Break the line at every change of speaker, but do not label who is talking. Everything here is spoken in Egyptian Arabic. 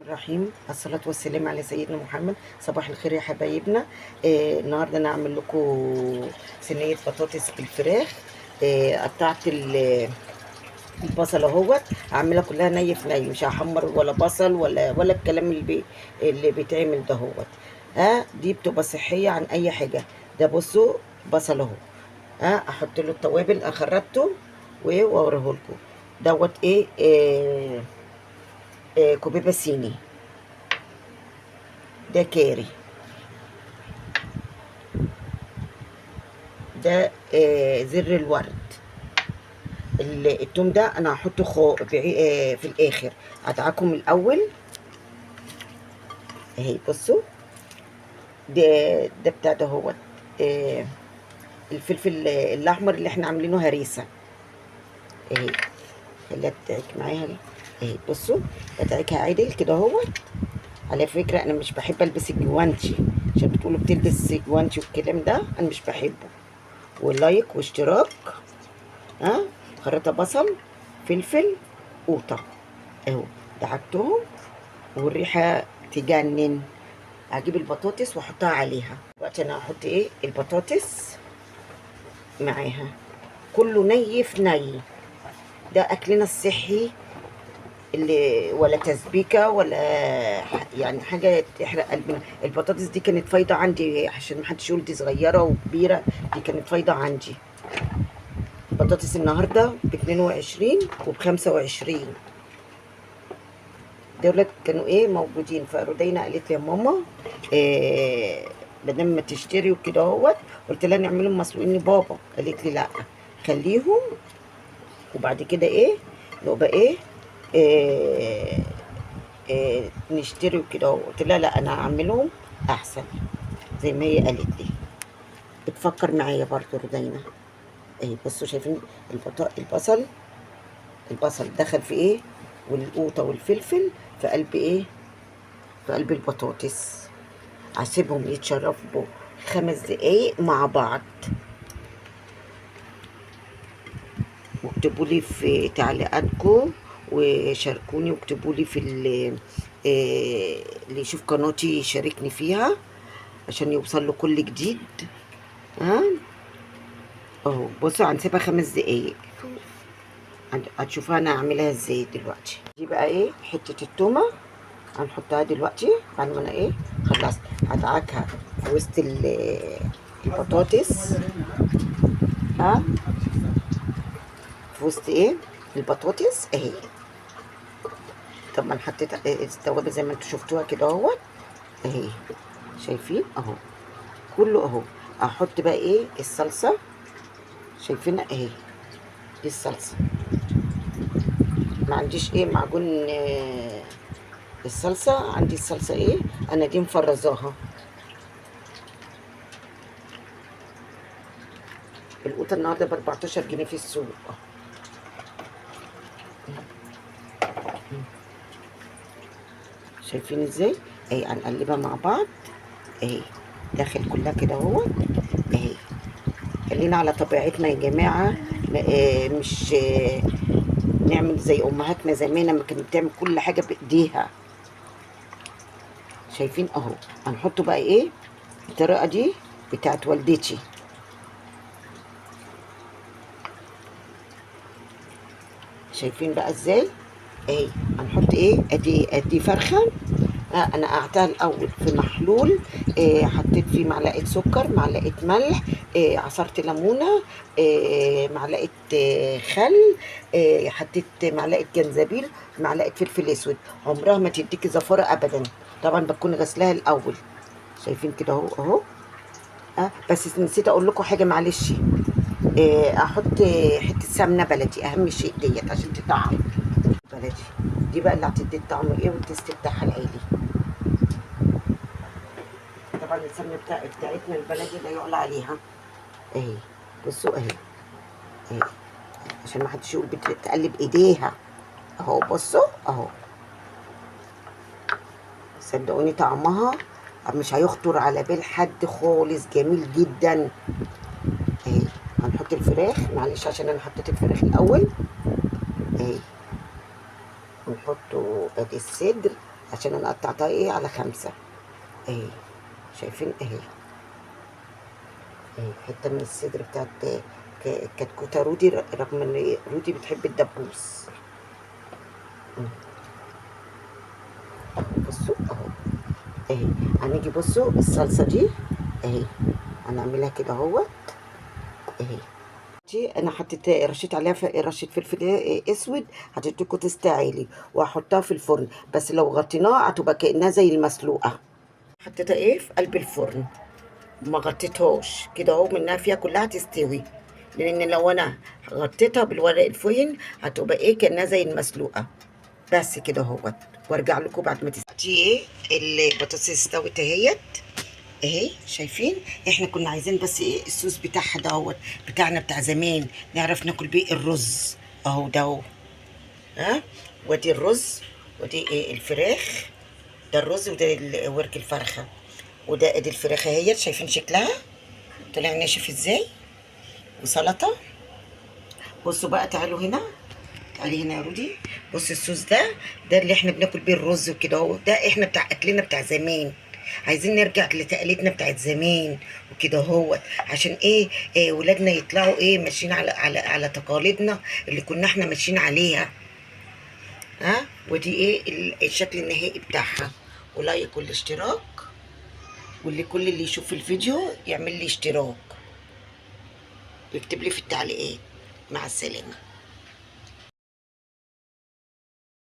الرحيم، الصلاة والسلام على سيدنا محمد. صباح الخير يا حبايبنا. النهارده انا هعمل لكم صينية بطاطس بالفراخ. قطعت البصل اهوت، هعملها كلها ني في ني، مش هحمر ولا بصل ولا الكلام اللي بيتعمل ده اهوت. دي بتبقى صحية عن اي حاجة. ده بصوا بصل اهو، احط له التوابل، اخرطه واوريه لكم دوت. ايه, إيه, إيه كوبيبه صيني، ده كاري، ده زر الورد. التوم ده انا هحطه في الاخر، هدعكم الاول اهي. بصوا ده بتاع ده هو الفلفل الاحمر اللي احنا عاملينه هريسه اهي، خليها تدعك معايا اهي. بصوا بدعكها عدل كده اهوت. على فكرة انا مش بحب البس الجوانتي، عشان بتقولوا بتلبس جوانتي والكلام ده، انا مش بحبه. ولايك واشتراك. خريطة بصل، فلفل، قوطه اهو، دعكتهم والريحه تجنن. هجيب البطاطس واحطها عليها دلوقتي. انا هحط ايه البطاطس معاها، كله ني في ني. ده اكلنا الصحي اللي ولا تسبيكه ولا يعني حاجة تحرق قلبنا. البطاطس دي كانت فايضه عندي، عشان محدش يقول دي صغيرة وكبيره، دي كانت فايضه عندي. البطاطس النهارده ب22 وب25، دولت كانوا ايه موجودين. فرودينا قالت لي يا ماما بدل ما تشتري وكده اهوت، قلت لها نعملهم مسلوقين لبابا، قالت لي لا خليهم وبعد كده ايه نبقى ايه, إيه, إيه نشتري وكده اهو. قلت لها لا انا هعملهم احسن زي ما هي قالت لي. بتفكر معايا برضو رودينا اهي. بصوا شايفين البصل دخل في ايه، والقوطه والفلفل في قلب ايه، في قلب البطاطس. هسيبهم يتشربوا 5 دقايق مع بعض. واكتبوا لي في تعليقاتكم وشاركوني، واكتبوا لي في اللي يشوف قناتي يشاركني فيها عشان يوصل له كل جديد. اهو بصوا هنسيبها 5 دقايق، هتشوفوها انا هعملها ازاي دلوقتي. دي بقى ايه حتة التومه هنحطها دلوقتي بعد ما انا ايه خلصت. هدعكها في وسط البطاطس. في وسط ايه البطاطس اهي. طب ما انا حطيت التوابل زي ما انتوا شفتوها كده اهوت اهي، شايفين اهو كله اهو. احط بقى ايه الصلصه، شايفينها اهي دي الصلصه. ما عنديش ايه معجون، الصلصه عندي الصلصه ايه انا دي مفرزاها. القوطه النهارده ب14 جنيه في السوق. شايفين ازاي؟ اهي هنقلبها مع بعض اهي، داخل كلها كده اهو اهي. خلينا على طبيعتنا يا جماعة، مش نعمل زي امهاتنا زمان لما كانت بتعمل كل حاجة بايديها. شايفين اهو. هنحطه بقى ايه الطريقة دي بتاعت والدتي. شايفين بقى ازاي؟ اهي هنحط ايه، ادي فرخة. انا قعدتها الاول في محلول، حطيت فيه معلقه سكر، معلقه ملح، عصرت ليمونه، معلقه، خل، حطيت معلقه جنزبيل، معلقه فلفل اسود. عمرها ما تديكي زفاره ابدا، طبعا بتكون غسلاها الاول. شايفين كده اهو اهو. بس نسيت اقول لكم حاجة معلش، احط حتة سمنه بلدي، اهم شيء ديت عشان تطعم بلدي. دي بقى اللي هتدي الطعم ايه والتست بتاعها العالي. طبعا السمنة بتاعتنا البلدي لا يعلى عليها اهي. بصوا اهي اهي، عشان ما حدش يقول بتقلب ايديها اهو. بصوا اهو، صدقوني طعمها مش هيخطر على بال حد خالص، جميل جدا اهي. هنحط الفراخ، معلش عشان انا حطيت الفراخ الاول اهي. ونحطه ادي الصدر عشان انا قطعتها ايه على 5 اهي. شايفين اهي، اهي حتة من الصدر بتاعت كتكوته رودي، رغم ان رودي بتحب الدبوس. اهو بصوا اهو اهي. هنيجي بصوا الصلصه دي اهي، هنعملها كده اهوت اهي. دي انا حطيت رشيت عليها رشه فلفل اسود، هتديكوا taste عالي، وهحطها في الفرن. بس لو غطيناها هتبقى كانها زي المسلوقه. حطيتها ايه في قلب الفرن، ما غطيتهاش كده اهو، منها فيها كلها تستوي، لان لو انا غطيتها بالورق الفويل هتبقى ايه كانها زي المسلوقه. بس كده اهوت، وارجع لكم بعد ما تستوي. دي ايه البطاطس استوت اهيت اهي. شايفين احنا كنا عايزين بس ايه الصوص بتاعها دوت بتاعنا بتاع زمان، نعرف ناكل بيه الرز اهو ده اهو. ها ودي الرز، ودي ايه الفراخ، ده الرز وده ورك الفرخه، وده ادي الفراخ اهيت. شايفين شكلها طلع ناشف ازاي، وسلطة. بصوا بقى، تعالوا هنا، تعالي هنا يا رودي. بص الصوص ده، ده اللي احنا بناكل بيه الرز وكده اهو، ده احنا بتاع اكلنا بتاع زمان، عايزين نرجع لتقاليدنا بتاعت زمان وكده اهو، عشان ايه، إيه ولادنا يطلعوا ايه ماشيين على على على تقاليدنا اللي كنا احنا ماشيين عليها. ها ودي ايه الشكل النهائي بتاعها. و like والاشتراك، واللي كل اللي يشوف الفيديو يعمل لي اشتراك، يكتب لي في التعليقات. مع السلامة.